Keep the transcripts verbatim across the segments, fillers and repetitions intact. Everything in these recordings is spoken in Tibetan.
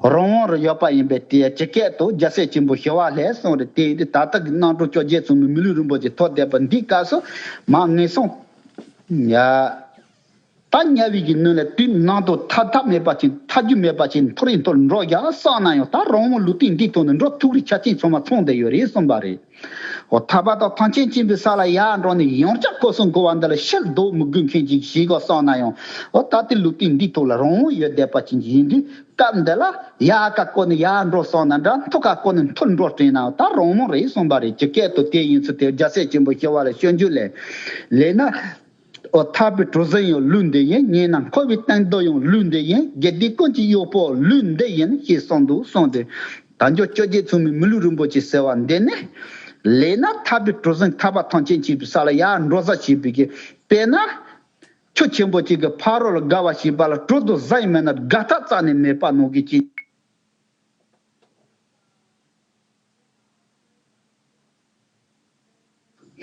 རང་དབང་རུ་ཡོད་པ་ཡིན་པས། དེ་ཇི་སྐད་དུ་རྒྱལ་སྲས་ཆེན་པོ་ཞི་བ་ལྷས་གསུངས་རེད། དེ་ཡིན་དུས་ད་ལྟ་གི་རྣམ་གྲོལ་བཅོ་བརྒྱད་མཚུངས་མེད་མི་ལུས་རིན་པོ་ཆེ་ཐོབ་བསྡད་པ་འདིའི་སྐབས་སུ་མ་ངན་སོང་ཡ། ད་དམྱལ་བའི་གི་གནས་ལ་དུས་ནམ་དུ་ཐར་ཐབས་མེད་པ་ཅིག་ཐར་རྒྱུ་མེད་པ་ཅིག་མཐོ་རིས་མཐོ་རུ་འགྲོ་རྒྱུ་བསམ་ན་ཡང་། ད་རང་དབང་ལུས་རྟེན་འདིའི་ཐོག་ནས་འགྲོ་ཐུབ་རིགས་ཆ་རྐྱེན་ཚང་མ་ཚང་བསྡད་ཡོད་རེད་གསུངས་པ་རེད། འོ་ཐར་པ་དང་ཐམས་ཅད་མཁྱེན་པའི་ས་ལ་ཡར་འགྲོ་ནས་ཡང་བསྐྱར་འཁོར་གསུམ་འཁོར་བ་འདི་ལ་ཕྱིར་ལྡོག་མི་དགོས་མཁན་ཅིག་ཞིག་ག་བསམ་ན་ཡང་། འོ་ད་ལྟའི་ལུས་རྟེན་འདིའི་ཐོག་ལ་རང་དབང་ཡོད་བསྡད་པ་ཅིག་ཡིན་དུས། སྐབས་འདི་ལ་ཡར་ཁ་བསྐོར་ནས་ཡར་འགྲོ་བསམ་ན་འདྲ། མཐོ་ཁ་བསྐོར་ནས་མཐོ་འགྲོ་དྲན་ན་ད་རང་དབང་རེད་གསུངས་པ་རེད། ཇི་སྐད་དུ་དེ་ཡིན་ཚུལ་དེ་རྒྱལ་སྲས་ཆེན་པོ་ཞི་བ་ལྷས་སྤྱོད་འཇུག་ལས། ལས་ན། འོ་ཐར་པའི་གྲུ་གཟིངས་ཡང་ལུས་འདི་ཡིན། ཉེ་ན་འཁོར་བའི་གཏིང་རྡོ་ཡང་ལུས་འདི་ཡིན། དགེ་སྡིག་ཀུན་གྱི་གཡོག་པོ་ལུས་འདི་ཡིན་ཞེས་གསུངས་འདུག་གསུངས་ཏེ། དལ་འབྱོར་བཅོ་བརྒྱད་མཚུངས་མེད་མི་ལུས་རིན་པོ་ཆེ་ཟེར་བ་འདི་ནི། ལས་ན་ཐར་པའི་གྲུ་གཟིངས་ཐར་པ་ཐམས་ཅད་མཁྱེན་པའི་ས་ལ་ཡར་འགྲོ་ས་བྱེད་པའི་གི། དཔེར་ན། ཆུ་ཆེན་པོ་གཅིག་གི་ཕ་རོལ་ལ་དགའ་བ་བྱེད་པ་ལ་གྲུ་དང་གཟིངས་མེད་ན་དགའ་ཐག་རྩ་ནས་མེད་པ་ནང་གི་ཅིག་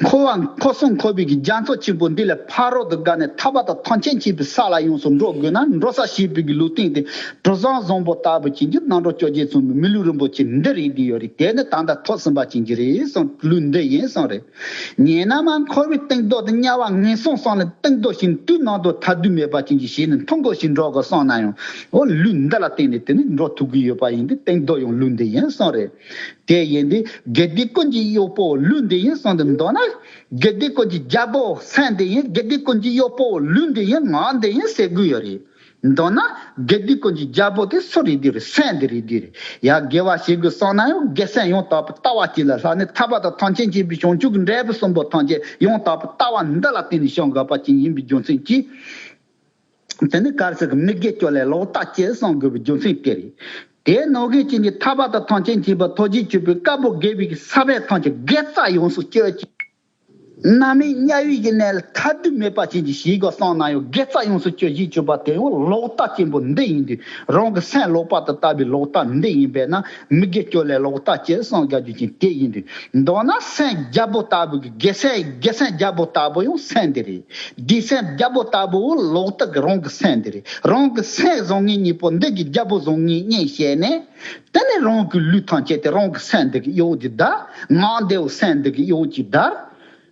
འཁོར་བ་འཁོར་གསུམ་འཁོར་བའི་གི་རྒྱ་མཚོ་ཆེན་པོ་འདི་ལས་ཕ་རོལ་ཏུ་དགའ་ནས་ཐར་པ་དང་ཐམས་ཅད་མཁྱེན་པའི་ས་ལ་ཡོངས་སུ་འགྲོ་དགོས་ན། འགྲོ་ས་བྱེད་པའི་གི་ལུས་རྟེན་དེ་གྲུ་གཟིངས་བཟང་པོ་ལྟ་བུ་ཅན་གྱི་རྣམ་གྲོལ་བཅོ་བརྒྱད་མཚུངས་མེད་མི་ལུས་རིན་པོ་ཆེ་འདི་རེད། འདི་ཡོད་རེད། དེ་ནི་ད་ལྟ་ཐོབ་ཟིན་པ་ཅན་གྱི་རེད་གསུངས། ལུས་འདི་ཡིན་གསུངས་རེད། ཉེ་ན་མ་འཁོར་བའི་གཏིང་རྡོ་དེ་དམྱལ་བ་ངན་སོང་གསུམ་ལ་གཏིང་རྡོ་ཞིག་དུས་ནམ་དུ་ཐར་དུས་མེད་པ་ཅན་གྱི་ཞིག་ནི་མཐོང་དགོས་ཤིག་འགྲོ་དགོས་བསམ་ན་ཡང་། འོ་ལུས་འདི་ལ་བརྟེན་ནས་དེ་ནི་འགྲོ་ཐུབ་ཀྱི་ཡོད་པ་ཡིན་དུས་གཏིང་རྡོ་ཡང་ལུས་འདི་ཡིན་གསུངས་རེད། དེ་ཡིན་དུས་དགེ་སྡིག་ཀུན་གྱི་གཡོག་པོ་ལུས་འདི་ཡིན་གསུངས་ཏེ། མདོར་ན་དགེ་སྡིག་ཀུན་གྱི་རྒྱལ་པོ་སེམས་འདི་ཡིན། དགེ་སྡིག་ཀུན་གྱི་གཡོག་པོ་ལུས་འདི་ཡིན། ངག་འདི་ཡིན་ཟེར་དགོས་ཡོད་རེད། མདོར་ན་དགེ་སྡིག་ཀུན་གྱི་རྒྱལ་པོ་དེ་སུ་རེད། འདི་རེད། སེམས་འདི་རེད། འདི་རེད། ཡ་དགེ་བ་བྱེད་དགོས་བསམ་ན་ཡང་དགེ་སེམས་ཡང་དག་པའི་ལྟ་བ་གཅིག་ལ་ལྷག་ནས་ཐར་པ་དང་ཐམས་ཅད་མཁྱེན་པའི་བྱང་ཆུབ་ཀྱི་འབྲས་བུ་གསུམ་པོ་ཐམས་ཅད་ཡང་དག་པའི་ལྟ་བ་འདི་ལ་བརྟེན་ནས་བྱུང་དགོས་པ་ཅན་ཡིན་པའི་རྒྱུ་མཚན་གྱིས། དེ་ནི་ག་རེ་ཟེར་གི། མི་དགེ་བཅུ་ལས་ལོག་ལྟ་སྤྱད་གསུང་དགོས་པའི་རྒྱུ་མཚན་དེ་རེད། དེའི་ནང་གི་ཅན་གྱི་ཐར་པ་དང་ཐམས་ཅད་མཁྱེན་པ་ཐུགས་རྗེ་ཆེན་པོའི་བཀའ་པོད་དགེ་བའི་ས་བོན་ཐམས་ཅད་དགེ་རྩ་ཡོངས་སུ་སྤྱོད་ཅིང་། རྣམ་སྨིན་དམྱལ་བའི་གནས་ལ་ཐར་དུས་མེད་པ་ཅན་གྱི་ཞིག་ག་བསམ་ན་ཡང་། དགེ་རྩ་ཡོངས་སུ་སྤྱོད་བྱེད་བཅུ་པ་དེ་ཡང་ལོག་ལྟ་ཆེན་པོ་འདི་ཡིན་དུས། རང་གི་སེམས་ལོག་པ་དང་ལྟ་བུའི་ལོག་ལྟ་འདི་ཡིན་པས་ན། མི་དགེ་བཅུ་ལས་ལོག་ལྟ་སྤྱད་གསུང་དགོས་རྒྱུ་ཅན་དེ་ཡིན་དུས། མདོར་ན་སེམས་རྒྱལ་པོ་ལྟ་བུ་གི་དགེ་སེམས་དགེ་སེམས་རྒྱལ་པོ་ལྟ་བུ་ཡང་སེམས་འདི་རེད། སྡིག་སེམས་རྒྱལ་པོ་ལྟ་བུ་ལོག་ལྟ་གི་རང་གི་སེམས་འདི་རེད། རང་གི་སེམས་བཟང་ངན་གཉིས་པོ་འདི་གི་རྒྱལ་པོ་བཟང་ངན་གཉིས་ཤེས་ནས། དེ་ནས་རང་གི་ལུས་ཐམས་ཅད་དེ་རང་གི་སེམས་འདི་གི་གཡོག་གིས་བདར། ངག་འདི་བོ་སེམས་འདི་གི་གཡོག་གིས་བདར།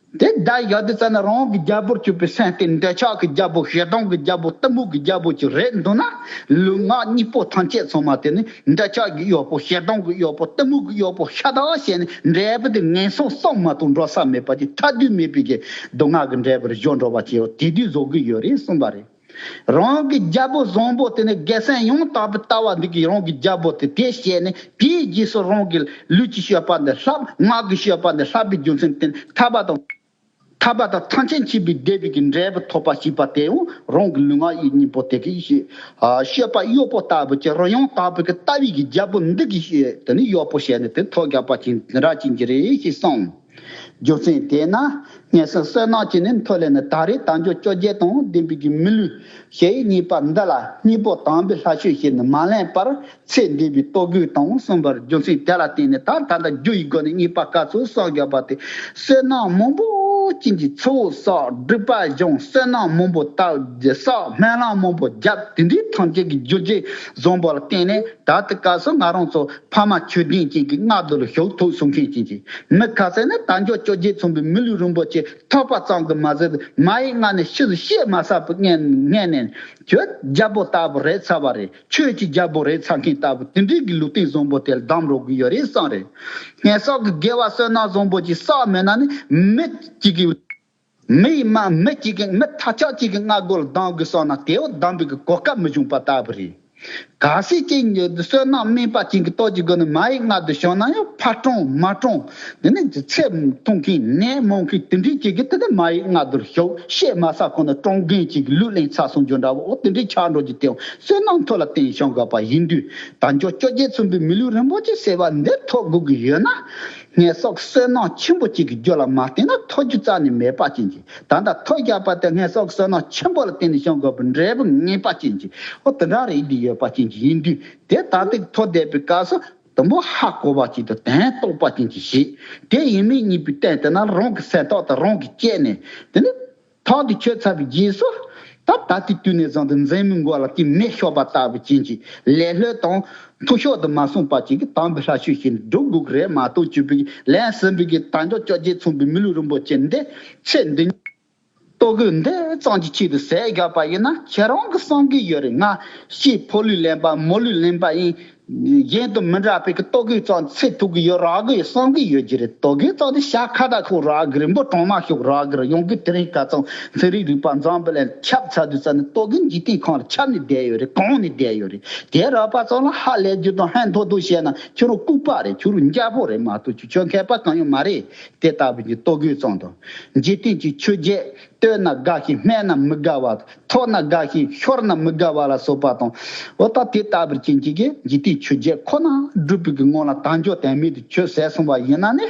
དེ་བདར་ཡག་དུས་ཙ་ན་རང་གི་རྒྱལ་པོར་གྱུར་པའི་སེམས་དེ་འདོད་ཆགས་ཀྱི་རྒྱལ་པོ། ཞེ་སྡང་གི་རྒྱལ་པོ། གཏི་མུག་གི་རྒྱལ་པོ་ཅིག་རེད་འདུག་ན། ལུས་ངག་གཉིས་པོ་ཐམས་ཅད་ཚང་མ་དེ་ནི་འདོད་ཆགས་ཀྱི་གཡོག་པོ། ཞེ་སྡང་གི་གཡོག་པོ། གཏི་མུག་གི་གཡོག་པོ་ཤ་སྟག་བྱས་ནས་འབྲས་བུ་དེ་ངན་སོང་གསུམ་མ་གཏོགས་འགྲོ་ས་མེད་པ་ཅིག་ཐར་དུས་མེད་པའི་གི་སྡུག་བསྔལ་གྱི་འབྲས་བུར་འགྱུར་འགྲོ་བ་ཅིག་དེ་དུས་བཟོ་གི་ཡོད་རེད་གསུངས་པ་རེད། རང་གི་རྒྱལ་པོ་བཟང་པོ་དེ་ནི་དགེ་སེམས་ཡང་དག་པའི་ལྟ་བ་འདི་གིས་རང་གི་རྒྱལ་པོ་དེ་དེ་བྱས་ནས། དེའི་རྗེས་སུ་རང་གི་ལུས་ཀྱི་སྤྱོད་པ་འདི་བསླབ། ངག་གི་སྤྱོད་པ་འདི་བསླབ་པའི་རྒྱུ་མཚན་དེ་ཐར་པ་དང་། ཐར་པ་དང་ཐམས་ཅད་མཁྱེན་པའི་བདེ་བའི་གི་འབྲས་བུ་ཐོབ་པ་བྱེད་པ་དེ་ཡང་རང་གི་ལུས་ངག་ཡིད་གཉིས་པོ་དེ་གིས་ཤེས། ཨ་སྤྱོད་པ་གཡོག་པོ་ལྟ་བུ་ཅིག་རང་ཡང་དག་པའི་གི་ལྟ་བའི་གི་རྒྱལ་པོ་འདི་གིས་ཤེས། དེ་ནི་གཡོག་པོ་བྱས་ནས་དེ་ཐོབ་རྒྱག་པ་ཅན་འདི་འདྲ་ཅན་གྱི་རེད་ཞེས་གསུངས། རྒྱུ་མཚན་དེས་ན། ངན་སོང་བསོད་ནམས་ཀྱི་ནི་མཐོ་ལས་ནི། ད་རེས་དལ་འབྱོར་བཅོ་བརྒྱད་དང་ལྡན་པའི་གི་མི་ལུས་ཞེ་གཉིས་པ་འདི་ལ་གཉིས་པོ་དམ་པའི་ལྷ་ཆོས་ཞེས་ནི་མ་ལེན་པར། ཚེ་འདས་པའི་ལྟོ་གོས་དང་གསུངས་པར། རྒྱུ་མཚན་དེ་ལ་བརྟེན་ནས་ད་ད་ལྟ་རྒྱུ་ཡི་སྒོ་ནས་གཉིས་པ་བཀའ་ཚོགས་གསུངས་ཡོད་པ་དེ། བསོད་ནམས་མང་པོ་ཅན་གྱི་ཚོགས་བསགས། སྒྲིབ་པ་སྦྱངས། བསོད་ནམས་མང་པོ་བཏབ་བསགས། སྨོན་ལམ་མང་པོ་བརྒྱབ། དེ་འདྲའི་ཐམས་ཅད་ཀྱི་རྒྱུ་རྐྱེན་བཟང་པོ་ལ་བརྟེན་ནས། ད་ལྟའི་སྐབས་སུ་ང་རང་ཚོ་ཕ་མ་ཆོས་ལྡན་ཅན་གྱི་མངལ་དུ་ལ་ཞུགས་ཐུབ་སོང་མཁན་ཅན་གྱི་མི་ཁ་ཤས་ནི་དལ་འབྱོར་བཅོ་བརྒྱད་མཚུངས་པའི་མི་ལུས་རིན་པོ་ཆེ་ཐོབ་པ་ཙམ་གྱིས་མ་ཟད། མ་ཡི་མངལ་ནས་ཕྱིས་སུ་སྐྱེ་མ་ཚར་བའི་སྔོན་སྔོན་ནས་ཁྱོད་རྒྱལ་པོ་ལྟ་བུ་རེད་ཚར་བ་རེད། ཆོས་ཀྱི་རྒྱལ་པོ་རེད་ཚར་མཁན་ལྟ་བུ་དེ་འདྲའི་གི་ལུས་རྟེན་བཟང་པོ་དེ་ལ་སྡང་འགྲོ་གི་ཡོད་རེད་བསམ་རེད། ངན་སོང་གི་དགེ་བ་བསོད་ནམས་བཟང་པོ་ཅིག་བསགས་མེད་ན་ནི། མི་གཅིག་གི་མི་ཡི་མ་མི་གཅིག་གི་མི་ཐ་ཆད་གཅིག་གི་མངལ་སྒོ་ལ་སྡང་དགོས་བསམ་ན། དེ་བོ་སྡང་བའི་གི་གོ་སྐབས་མི་འབྱུང་པ་ལྟ་བུ་རེད། གལ་སྲིད་ཅིག་བསོད་ནམས་དམན་པ་ཅན་གྱི་སྟོབས་ཀྱི་སྒོ་ནས་མ་ཡི་མངལ་དུ་བྱུང་ན་ཡང་ཕར་གྲོངས་མར་གྲོངས། དེ་ནི་ཚེ་ཐུང་མཁན་ནད་མང་མཁན་དེ་འདྲའི་ཅིག་གིས་དེ་ནི་མ་ཡི་མངལ་དུ་ཞུགས། སྐྱེ་མ་ཚར་གོང་ནས་གྲོངས་མཁན་ཅིག་གི་ལུས་ལེན་ཚར་སོང་རྒྱུ་འདྲ་བོ། འོ་དེ་འདྲའི་ཆགས་འགྲོ་རྒྱུ་དེ་བསོད་ནམས་མཐོ་ལ་བརྟེན་བྱུང་དགོས་པ་ཡིན་དུས། དལ་འབྱོར་བཅོ་བརྒྱད་མཚུངས་པའི་མི་ལུས་རིན་པོ་ཆེ་ཟེར་བ་འདི་ཐོབ་དགོས་ཀྱི་ཡོད་ན། ངན་སོང་གི་བསོད་ནམས་ཆེན་པོ་གཅིག་གི་རྒྱུ་ལ་མ་བརྟེན་ན་ཐོབ་རྒྱུ་རྩ་ནས་མེད་པ་ཅན་གྱི། ད་ལྟ་ཐོབ་རྒྱག་པ་དེ་ངན་སོང་གི་བསོད་ནམས་ཆེན་པོ་ལ་བརྟེན་ནས་བྱུང་དགོས་པའི་འབྲས་བུ་ངེས་པ་ཅན་གྱི། འོ་དེ་འདྲ་རེད་འདི་ཡོད་པ་ཅན་གྱི་ཡིན་དུས། དེ་ད་ལྟ་ཐོབ་བསྡད་པའི་སྐབས་སུ་དང་པོ་ཧ་གོ་བ་ཅིག་དང་དོན་རྟོགས་པ་ཅན་གྱི་ཞིག་དེ་ཡིན་མིན་གཉིས་པའི་སྟེང་དེ་ན་རང་གི་སེམས་ཐག་དང་རང་གིས་བཅད་ནས། དེ་ནི་ཐག་དེ་ཆོད་ཚར་བའི་རྗེས་སུ། ད་ད་ལྟའི་དུས་ནས་བཟུང་སྟེ་མཛེས་མའི་མགོ་ལ་དེ་མེ་ཤོར་བ་ལྟ་བུ་ཅན་གྱི་ལེ་ལྷོད་དང་མཐོ་ཤོས་དུ་མ་སོང་པ་ཅིག་གི་དམ་པའི་ལྷ་ཆོས་ཤིག་སྒྲུབ་དགོས་ཀྱི་རེད་མ་གཏོགས། བཅུ་པའི་ལན་ཟིན་པའི་གི་དལ་འབྱོར་བཅོ་བརྒྱད་མཚུངས་པའི་མི་ལུས་རིན་པོ་ཆེ་འདི་ཚེ་འདི་ལྟོ་གོས་འདི་ཙམ་གྱི་ཆེད་དུ་ཟས་བཞག་པ་ཡིན་ན། ཁྱེད་རང་གི་བསམ་གི་ཡོད་རེད། ང་སྐྱེས་ཕོ་ལུས་ལེན་པ་མོ་ལུས་ལེན་པ་ཡིན། གཞན་དང་མི་འདྲ་བའི་གི་ལྟོ་གོས་ཙམ་ཚེ་ཐུག་གི་ཡོད་རག་གི་ཡོད་བསམ་གི་ཡོད་ཀྱི་རེད། ལྟོ་གོས་ཙམ་དེ་ཤ་ཁ་དག་ཁོག་རག་གི་རེད། འབུ་གྲང་མ་ཤོག་རག་གི་རེད། ཡོང་གི་དེ་རིང་ཁ་ཚང་ཚན་རིག་རིག་པ་འཛམ་བུ་གླིང་ཁྱབ་ཚར་དུས་ཙམ་ནས་ལྟོ་གོས་འཇིག་རྟེན་ཁམས་ལ་ཁྱབ་ནས་བསྡད་ཡོད་རེད། གང་ནས་བསྡད་ཡོད་རེད། དེ་རག་པ་ཙམ་ལ་ཧ་ལས་རྒྱུ་དང་ཧན་ཐོག་ཐོག་བཤད་ན་ཁྱོད་རང་ལྐུགས་པ་རེད། ཁྱོད་རང་འཇའ་པོ་རེད་མ་གཏོགས་ཁྱོད་ཁྱོད་མཁས་པ་གང་ཡང་མ་རེད། དེ་ལྟ་བུ་གྱི་ལྟོ་གོས་ཙམ་དང་། འཇིག་རྟེན་གྱི་ཆོས་བརྒྱད། བསྟོད་ན་དགའ་ཞིང་སྨད་ན་མི་དགའ་བ། ཐོབ་ན་དགའ་ཞིང་ཤོར་ན་མི་དགའ་བ་ལ་སོགས་པ་དང་། འོ་ད་དེ་ལྟ་བུར་ཅན་གྱི་གི་འཇིག་རྟེན་ཆོས་བརྒྱད་ཁོ་ན་སྒྲུབ་པའི་གི་སྔོན་ལ་དལ་འབྱོར་དོན་མེད་དུ་ཆོས་ཟད་སོང་བ་ཡིན་ན་ནི།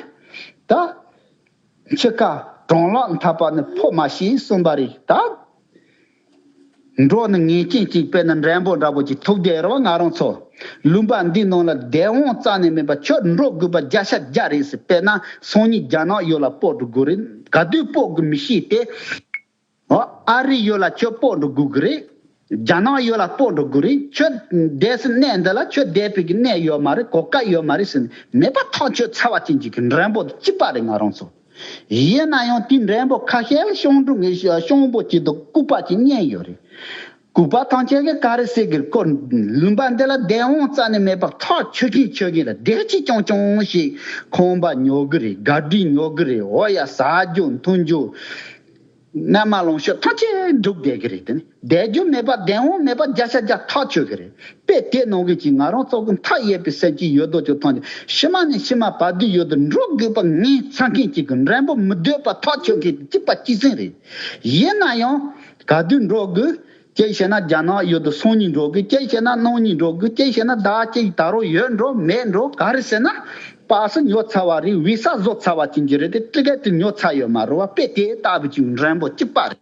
ད་འཆི་ཁ་གྲང་ལྷགས་འཐབ་པ་ནི་ཕོ་མ་ཤེས་གསུངས་པ་རེད། ད་འགྲོ་ནི་ངེས་ཅན་ཅིག་དཔེར་ན་འགྲེང་བུ་འདྲ་པོ་ཅིག་ཐུག་བསྡད་རོགས། ང་རང་ཚོ་ལུང་པ་འདི་ནང་ལ་བདེན་དབང་རྩ་ནས་མེད་པ། ཁྱོད་འགྲོ་དགོས་པ་བརྒྱ་ཆ་བརྒྱ་རེད་ཟེར། དཔེར་ན་སང་ཉིན་རྒྱ་ནག་ཡུལ་ལ་སྤོ་འགྲོ་དགོས་རེད། ག་དུས་སྤོ་དགོས་མི་ཤེས་ཏེ། ཨོ། ཨ་རི་ཡུལ་ལ་ཁྱོད་སྤོ་འགྲོ་དགོས་ཀྱི་རེད། རྒྱ་ནག་ཡུལ་ལ་སྤོ་འགྲོ་དགོས་རེད། ཁྱོད་བསྡད་སའི་གནས་འདི་ལ། ཁྱོད་བསྡད་པའི་གི་གནས་ཡོད་མ་རེད། གོ་སྐབས་ཡོད་མ་རེད་ཟེར་ནས་མེད་པ་ཐག་ཆོད་ཚར་བ་ཅན་གྱི་གི་འགྲེང་བུ་གཅིག་པ་རེད་ང་རང་ཚོ། ཡིན་ན་ཡང་དེའི་འགྲེང་བུ་ཁ་ཤས་ལ་ཤོང་འགྲོ་ངེས་ཤོང་པོ་གཅིག་དང་ལྐུགས་པ་གཅིག་རྙེད་ཡོད་རེད། ལྐུགས་པ་ཐམས་ཅད་ཀྱིས་ག་རེ་ཟེར་གི་རེད། ཁོ་ལུང་པ་འདི་ལ་བདེན་དབང་རྩ་ནས་མེད་པ། ཐག་ཆོད་མཁན་ཆོད་མཁན་ལ་བདེ་སྐྱིད་རྐྱང་རྐྱང་ཞིག་ཁང་པ་ཉོ་གི་རེད། ག་དུས་ཉོ་གི་རེད། འོ་ཡ། ཟ་རྒྱུ་འཐུང་རྒྱུ། གནམ་ལོངས་སྤྱོད་ཐམས་ཅད་འགྲུབ་བསྡད་ཀྱི་རེད། དེ་ནི་བསྡད་རྒྱུ་མེད་པ། བདེན་དབང་མེད་པ་བརྒྱ་ཆ་བརྒྱ་ཐག་ཆོད་ཀྱི་རེད། དཔེ་དེ་ནང་བཞིན་གྱི་ང་རང་ཚོ་གི་མཐའ་ཡས་པའི་སེམས་ཅན་ཡོད་དོ་ཅོག་ཐམས་ཅད་ཕྱི་མ་ནས་ཕྱི་མ་བར་དུ་ཡོད་དུ་འགྲོ་དགོས་པ་ངས་ཚང་མཁན་གཅིག་གི་འགྲེང་བུ་མི་སྡོད་པ་ཐག་ཆོད་མཁན་གཅིག་པ་གཅིག་སེང་རེད། ཡིན་ན་ཡང་ག་དུས་འགྲོ་དགོས། གཅིག་བྱས་ན་རྒྱ་ནག་ཡུལ་དུ་སང་ཉིན་འགྲོ་དགོས། གཅིག་བྱས་ན་གནངས་ཉིན་འགྲོ་དགོས། གཅིག་བྱས་ན་ཟླ་གཅིག་ད་རུང་ཡོད་འགྲོ་མེད་འགྲོ་ག་རེ་ཟེར་ན། པ་སེ་ཉོ་ཚར་བ་རེད། བི་ས་བཟོ་ཚར་བ་ཅན་གྱི་རེད་དེ། ཊི་ཀེ་ཊི་ཉོ་ཚར་ཡོད་མ་རེད་བ། དཔེ་དེ་ལྟ་བུ་ཅིག་འགྲེང་བུ་གཅིག་པ་རེད།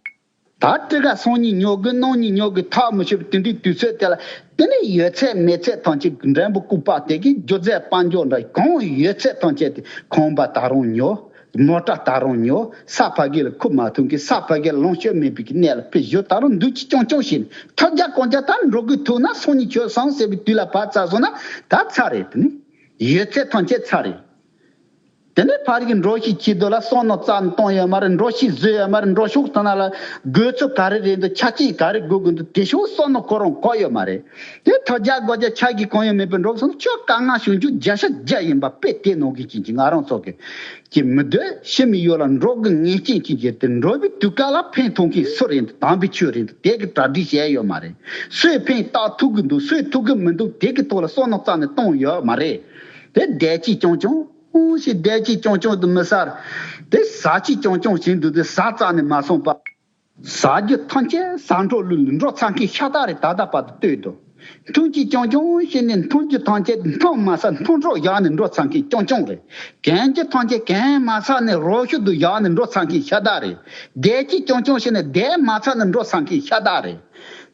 ད་ཊི་ཀེ་ཊི་སང་ཉིན་ཉོ་དགོས། གནངས་ཉིན་ཉོ་དགོས། ཐག་མི་ཆོད་པའི་དེ་འདྲའི་དུས་ཚོད་དེ་ལ། དེ་ནས་ཡོད་ཚད་མེད་ཚད་ཐམས་ཅད་འགྲེང་བུ་ལྐུགས་པ་དེ་གིས་རྒྱུ་རྫས་དཔལ་འབྱོར་འདྲ་གང་ཡོད་ཚད་ཐམས་ཅད་དེ། ཁང་པ་ད་རུང་ཉོ། མོ་ཊ་ད་རུང་ཉོ། ས་ཕ་གི་ལ་ཁུ་མ་ཐུང་གི། ས་ཕ་གི་ལ་ལོངས་སྤྱོད་མེད་པའི་གི་གནས་ལ་ཕེབས་ཞོར། ད་རུང་འདུག་ཅིག་རྐྱང་རྐྱང་བྱས་ནས་ཐབས་བརྒྱ་གང་བརྒྱ་ད་འགྲོ་དགོས་ཐུག་ན་སང་ཉིན་ཁྱོད་སང་ཟེར་བའི་དུས་ལ་བབས་ཚར་སོང་ན་ད་ཚར་རེད། དེ་ནི་ཡོད་ཚད་ཐམས་ཅད་ཚར་རེད། དེ་ནས་ཕ་རིག་འགྲོ་ཤི་ཆེད་དུ་ལ་བསམ་མནོ་རྩ་ནས་གཏོང་ཡོད་མ་རེད། འགྲོ་ཤི་བཟོས་ཡོད་མ་རེད། འགྲོ་ཤོག་ཐ་ན་ལ་དགོས་ཚུལ་ག་རེ་རེད་འདུག་ཆ་རྐྱེན་ག་རེ་དགོས་ཀྱི་འདུག་དེ་ཤོག་བསམ་མནོ་ཁོ་རང་འཁོར་ཡོད་མ་རེད། དེ་ཐབས་བརྒྱ་དགོས་བརྒྱ་ཆ་གི་གང་ཡང་མེད་པའི་འགྲོ་སོང་ཁྱོད་དཀའ་ངལ་བྱུང་རྒྱུ་བརྒྱ་ཆ་བརྒྱ་ཡིན་པ་དཔེ་དེ་ནང་གི་ཅན་གྱི་ང་རང་ཚོ་གི་ཀྱི་མི་སྡོད་ཕྱི་མི་ཡོད་ལ་འགྲོ་གི་ངེས་ཅན་གྱི་རྒྱུ་དེ་འགྲོ་བའི་དུས་སྐབས་ལ་ཕན་ཐོགས་མཁན་སུ་རེད་འདུག་དམ་པའི་ཆོས་རེད་འདུག་དེ་གི་གྲ་སྒྲིག་བྱས་ཡོད་མ་རེད། སུས་ཕན་བཏགས་ཐུབ་གི་འདུག་སུས་ཐུབ་གི་མི་འདུག་དེ་གི་ཐོག་ལ་བསམ་མནོ་རྩ་ནས་གཏོང་ཡོད་མ་རེད། དེ་བསྡད་ཅིག་རྐྱང་རྐྱང་ཞིག་བསྡད་ཅིག་རྐྱང་རྐྱང་དུ་མི་ཟ། དེ་ཟ་ཅིག་རྐྱང་རྐྱང་ཞིག་འདུག་དེ་ཟ་རྩ་ནས་མ་སོང་པ། ཟ་རྒྱུ་ཐམས་ཅད་ཟ་འཕྲོ་ལུས་ལ་འགྲོ་ཚར་མཁན་ཤ་སྟག་རེད། ད་ལྟ་བར་དུ་ལྟོས་དང་། འཐུང་ཅིག་རྐྱང་རྐྱང་བྱས་ནས་འཐུང་རྒྱུ་ཐམས་ཅད་འཐུང་མ་ཚར་འཐུང་གྲོགས་བཞག་ནས་འགྲོ་ཚར་མཁན་རྐྱང་རྐྱང་རེད། གན་རྒྱུ་ཐམས་ཅད་གན་མ་ཚར་ནས་རོགས་ཤུགས་དུ་བཞག་ནས་འགྲོ་ཚར་མཁན་ཤ་སྟག་རེད། བསྡད་ཅིག་རྐྱང་རྐྱང་བྱས་ནས་བསྡད་མ་ཚར་ནས་འགྲོ་ཚར་མཁན་ཤ་སྟག་རེད།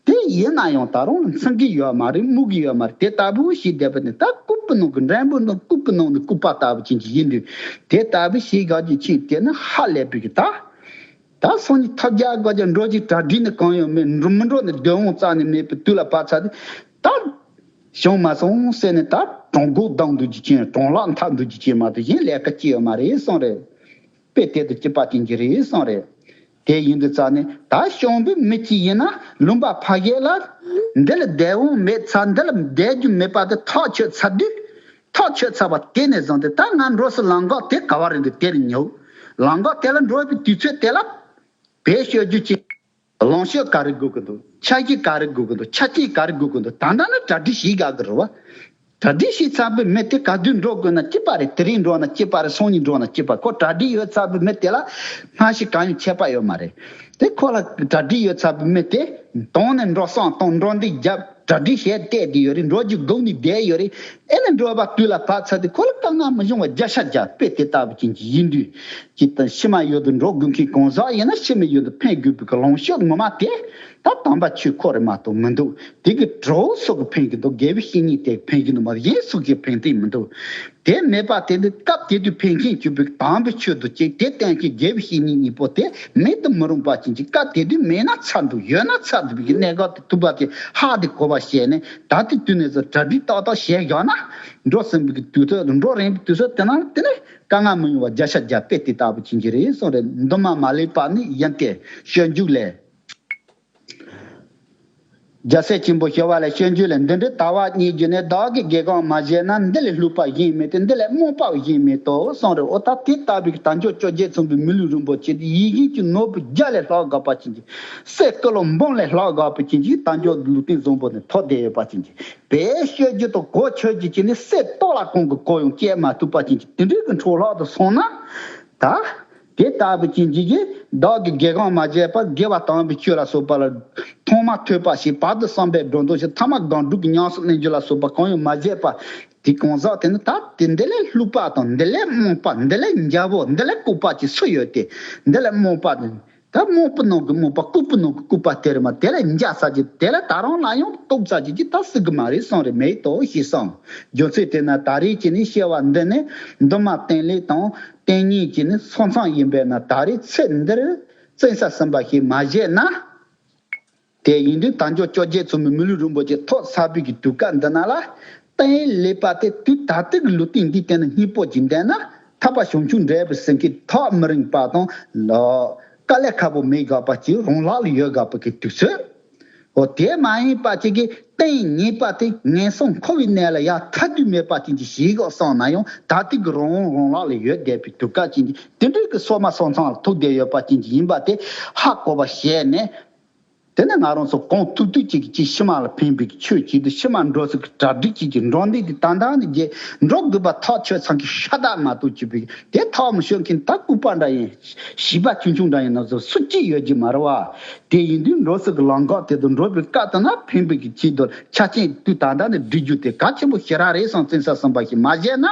དེ་ཡིན་ན་ཡང་ད་རུང་ལ་འཚང་གི་ཡོད་མ་རེད། སྨུག་གི་ཡོད་མ་རེད། དེ་ལྟ་བུ་ཞིག་བསྡད་པ་ནི་ད་ལྐུགས་པའི་ནང་གི་འགྲེང་བུ་ནང་ལྐུགས་པའི་ནང་ནས་ལྐུགས་པ་ལྟ་བུ་ཅན་གྱི་ཡིན་དུས། དེ་ལྟ་བུ་ཞིག་ག་གི་ཕྱིན་དེ་ནི་ཧ་ལས་པའི་གི་ད། ད་སང་ཉིན་ཐབས་བརྒྱ་དགོས་བརྒྱ་འགྲོ་གི་གྲ་སྒྲིག་ནི་གང་ཡང་མེད། འགྲོ་མི་འགྲོ་ནི་སྡོད་འོང་རྩ་ནས་མེད་པའི་དུས་ལ་བབས་ཚར་ཏེ། ད་བྱུང་མ་སོང་ཟེར་ནས་ད་གྲང་འགུག་ལྡང་འདུག་རྒྱུ་ཅན། གྲང་ལྷགས་འཐབ་འདུག་རྒྱུ་ཅན་མ་གཏོགས་གཞན་ལས་ཀ་ཅི་ཡོད་མ་རེད་གསུངས་རེད། དཔེ་དེ་དང་གཅིག་པ་ཅན་གྱི་རེད་གསུངས་རེད། དེ་ཡིན་དུས་རྩ་ནས་ད་བྱུང་བའི་མི་གཅིག་ཡིན་ན་ལུང་པ་ཕ་གི་ལ་འདི་ལ་བསྡད་འོང་མེད་ཚར། འདི་ལ་བསྡད་རྒྱུ་མེད་པ་དེ་ཐག་ཆོད་ཚར་དུས། ཐག་ཆོད་ཚར་བ་དེ་ནས་བཟུང་སྟེ་ད་ང་འགྲོ་སའི་ལམ་ཁ་དེ་ག་བ་རེད་འདུག་དེ་རུ་ཉོ། ལམ་ཁ་དེ་ལ་འགྲོ་བའི་དུས་ཚོད་དེ་ལ་བེད་སྤྱོད་རྒྱུ་ཅིག་ལོངས་སྤྱོད་ག་རེ་དགོས་ཀྱི་འདུག་ཆ་རྐྱེན་ག་རེ་དགོས་ཀྱི་འདུག་ཆ་རྐྱེན་ག་རེ་དགོས་ཀྱི་འདུག་ད་ལྟ་ནི་གྲ་སྒྲིག་བྱེད་དགའ་གི་རེད་བ། གྲ་སྒྲིག་བྱས་ཚར་བའི་མི་དེ་ག་དུས་འགྲོ་དགོས་ན་གཅིག་པ་རེད། དེ་རིང་འགྲོ་ན་གཅིག་པ་རེད། སང་ཉིན་འགྲོ་ན་གཅིག་པ། ཁོ་གྲ་སྒྲིག་ཡོད་ཚར་བའི་མི་དེ་ལ་སྔ་ཕྱི་གང་ཡང་ཁྱད་པར་ཡོད་མ་རེད། དེ་ཁོ་ལ་གྲ་སྒྲིག་ཡོད་ཚར་བའི་མི་དེ་དོང་ནས་འགྲོ་སོང་དང་འགྲོ་འདི་རྒྱབ། གྲ་སྒྲིག་བྱས་བསྡད་དེ་ཡོད་རེད། འགྲོ་རྒྱུ་སྒུག་ནས་བསྡད་ཡོད་རེད། ཨེ་ནས་འགྲོ་བ་དུས་ལ་བབས་ཚར་དུས་ཁོ་ལ་དཀའ་ངལ་མི་འབྱུང་བ་བརྒྱ་ཆ་བརྒྱ། དཔེ་དེ་ལྟ་བུ་ཅན་གྱི་ཡིན་དུས་ཀྱི་ད་ཕྱི་མ་ཡོད་དུ་འགྲོ་དགོས་མཁན་གང་ཟག་ཡིན་ན་ཕྱི་མ་ཡོད་དུ་ཕན་དགོས་པའི་གི་ལོངས་སྤྱོད་ངོ་མ་དེ། ད་དམ་པ་ཆོས་ཁོ་རེ་མ་གཏོགས་མི་འདུག་དེ་གི་གྲོགས་སོགས་ཀྱིས་ཕན་གྱི་འདུག་དགེ་བའི་བཤེས་གཉེན་དེ་ཕན་གྱི་འདུག་མ་གཞན་སུ་གིས་ཕན་ཐེངས་མི་འདུག་དེ་མེད་པ་དེ་ནི་སྐབས་དེ་དུས་ཕན་མཁན་གྱུར་པའི་དམ་པའི་ཆོས་དུ་གཅིག་དེ་བསྟན་མཁན་དགེ་བའི་བཤེས་གཉེན་གཉིས་པོ་དེ་མེད་དུ་མི་རུང་པ་ཅན་གྱི་སྐབས་དེ་དུས་མེད་ན་ཚར་འདུག་ཡོད་ན་ཚར་འདུག་པའི་གནད་འགག་དེ་ཐུག་པ་དེ་ཧ་དེ་གོ་བ་བཤད་ནས་ད་དེ་དུས་ནས་བཟུང་གྲ་སྒྲིག་ཏག་ཏག་བྱས་བཞག་ན་འགྲོ་ཟིན་པའི་དུས་ཚོད་འགྲོ་རན་པའི་དུས་ཚོད་དེ་ན་དེ་ནས་དཀའ་ངལ་མི་ཡོང་བ་བརྒྱ་ཆ་བརྒྱ་དཔེ་དེ་ལྟ་བུ་ཅན་གྱི་རེད་གསུངས་རེད། འདུན་མ་མ་ལུས་པ་ནི་ཡིན་ཏེ་སྤྱོད་འཇུག་ལས། རྒྱལ་སྲས་ཆེན་པོ་ཞི་བ་ལྷས་སྤྱོད་འཇུག་ལས། འདི་འདྲའི་ལྟ་བ་གཉིས་བརྒྱུད་ནས་བདག་གིས་དགེ་གང་མ་བྱས་ན། འདི་ལས་བསླུས་པ་གཞན་མེད་དེ། འདི་ལས་རྨོངས་པ་གཞན་མེད་དོ་གསུངས་རེད། འོ་ད་དེ་ལྟ་བུའི་དལ་འབྱོར་བཅོ་བརྒྱད་མཚུངས་པའི་མི་ལུས་རིན་པོ་ཆེ་དེ་ཡིད་བཞིན་གྱི་ནོར་བུ་རྒྱ་ལས་ལྷག་དགའ་བ་ཅན་གྱི་སྲས་ཀུན་ལ་འབུམ་ལས་ལྷག་དགའ་བ་ཅན་གྱི་དལ་འབྱོར་ལུས་རྟེན་བཟང་པོ་ནི་ཐོབ་བསྡད་ཡོད་པ་ཅན་གྱི་བའི་སྤྱོད་རྒྱུ་དང་གོ་ཆོད་རྒྱུ་ཅན་ནི་སྲས་སྟོད་ལ་གང་གི་གོ་ཡང་བསྐྱལ་མ་ཐུབ་པ་ཅན་གྱི་དེ་འདྲའི་གི་འཕྲོ་ལྷག་ཏུ་སོང་ན་ད། དེ་ལྟ་བུ་ཅན་གྱི་གིས་བདག་གིས་དགེ་གང་མ་བྱས་པར་དགེ་བ་དམ་པའི་ཆོས་ལ་སོགས་པ་ལ་ཐོག་མ་ཐོས་པ་ཞེས་བར་དུ་བསམ་པའི་སྒྲོ་འདོགས་ཤིང་ཐ་མ་སྒང་དྲུག་གི་ཉམས་སུ་ལེན་རྒྱུ་ལ་སོགས་པ་གང་ཡང་མ་བྱས་པར་དེ་གང་ཟག་དེ་ནི་ད་དེ་འདི་ལས་བསླུས་པ་དང་འདི་ལས་རྨོངས་པ་འདི་ལས་འཇའ་བོ་འདི་ལས་ལྐུགས་པ་ཅིག་སུ་ཡོད་དེ་འདི་ལས་རྨོངས་པ་ནི་ད་རྨོངས་པའི་ནང་གི་རྨོངས་པ་ལྐུགས་པའི་ནང་གི་ལྐུགས་པ་དེ་རེད་མ། དེ་ལས་འཇའ་ས་ཅིག་དེ་ལས་ད་རང་ལ་ཡང་རྟོགས་ས་ཅིག་ཅིག་ད་སྲིད་གི་མ་རེད་གསུངས་རེད། མེད་དོ་ཞེས་གསུངས། རྒྱུ་མཚན་དེས་ན་ད་རེས་ཀྱི་ནི་བཤད་པ་འདི་ནི་འདུན་མ་བསྟེན་ལས་དང་། བསྟེན་ཉེས་ཀྱི་ནི་སོ་མཚམས་ཡིན་པས་ན་ད་རེས་ཚེ་འདིར་བཙན་ས་ཟིན་པ་ཞིག་མ་བྱས་ན། དེ་ཡིན་དུས་དལ་འབྱོར་བཅོ་བརྒྱད་མཚུངས་པའི་མི་ལུས་རིན་པོ་ཆེ་ཐོབ་ཚར་བའི་གི་དུས་སྐབས་འདི་ན་ལ་བསྟེན་ལས་པ་དེ་དུས་ད་ལྟའི་གི་ལུས་རྟེན་འདིའི་སྟེང་ན་སྙིང་པོ་ཅིག་འདས་ན་ཐར་པ་བྱང་ཆུབ་འབྲས་བུ་ཟིན་གྱི་ཐག་མི་རིང་པ་དང་ལ་དཀའ་ལས་ཁག་པོ་མེད་དགོས་པ་ཅིག་རང་ལག་ལ་ཡོད་དགོས་པ་གི་དུས་ཚོད། འོ་དེ་མ་ཡིན་པ་ཅིག་གིས་བསྟེན་ཉེས་པ་དེ་ངན་སོང་འཁོར་བའི་གནས་ལ་ཡར་ཐར་དུས་མེད་པ་ཅན་གྱི་ཞིག་གོ་བསམ་ན་ཡང་ད་ལྟའི་གི་རང་དབང་རང་ལག་ལ་ཡོད་བསྡད་པའི་དུས་སྐབས་ཅན་གྱི་དེ་འདྲའི་གི་སོ་མ་སོ་མཚམས་ལ་ཐུག་བསྡད་ཡོད་པ་ཅན་གྱི་ཡིན་པ་དེ་ཧ་གོ་བ་བྱས་ནས་དེ་ནས་ང་རང་ཚོ་གང་ཐུབ་ཐུབ་ཅིག་གིས་ཕྱི་མ་ལ་ཕན་པའི་གི་ཆོས་ཅིག་དང་ཕྱི་མ་འགྲོ་ས་གི་གྲ་སྒྲིག་ཅིག་གི་འགྲོ་འདི་དེ་ད་ལྟ་ནས་རྗེས་འགྲོ་དགོས་པ་ཐག་ཆོད་ཚང་གི་ཤ་སྟག་མ་གཏོགས་ཅིག་པའི་དེ་ཐག་མི་ཆོད་མཁན་ད་ལྐུགས་པ་འདྲ་ཡིན། བྱིས་པ་ཆུང་ཆུང་འདྲ་ཡིན་ན་བཟོ་སུ་གཅིག་ཡོད་ཀྱི་མ་རེད་བ། དེ་ཡིན་དུས་འགྲོ་ས་གི་ལམ་ཁ་དེ་དང་འགྲོ་བའི་སྐབས་དེ་ན་ཕན་པའི་གི་ཆེད་དུ་ཆ་རྐྱེན་དུས་ད་ལྟ་ནས་སྒྲིག་རྒྱུ་དེ་གལ་ཆེན་པོ་ཞེ་དྲག་རེད་བསམ། བཙན་ས་ཟིན་པ་ཞིག་མ་བྱས་ན།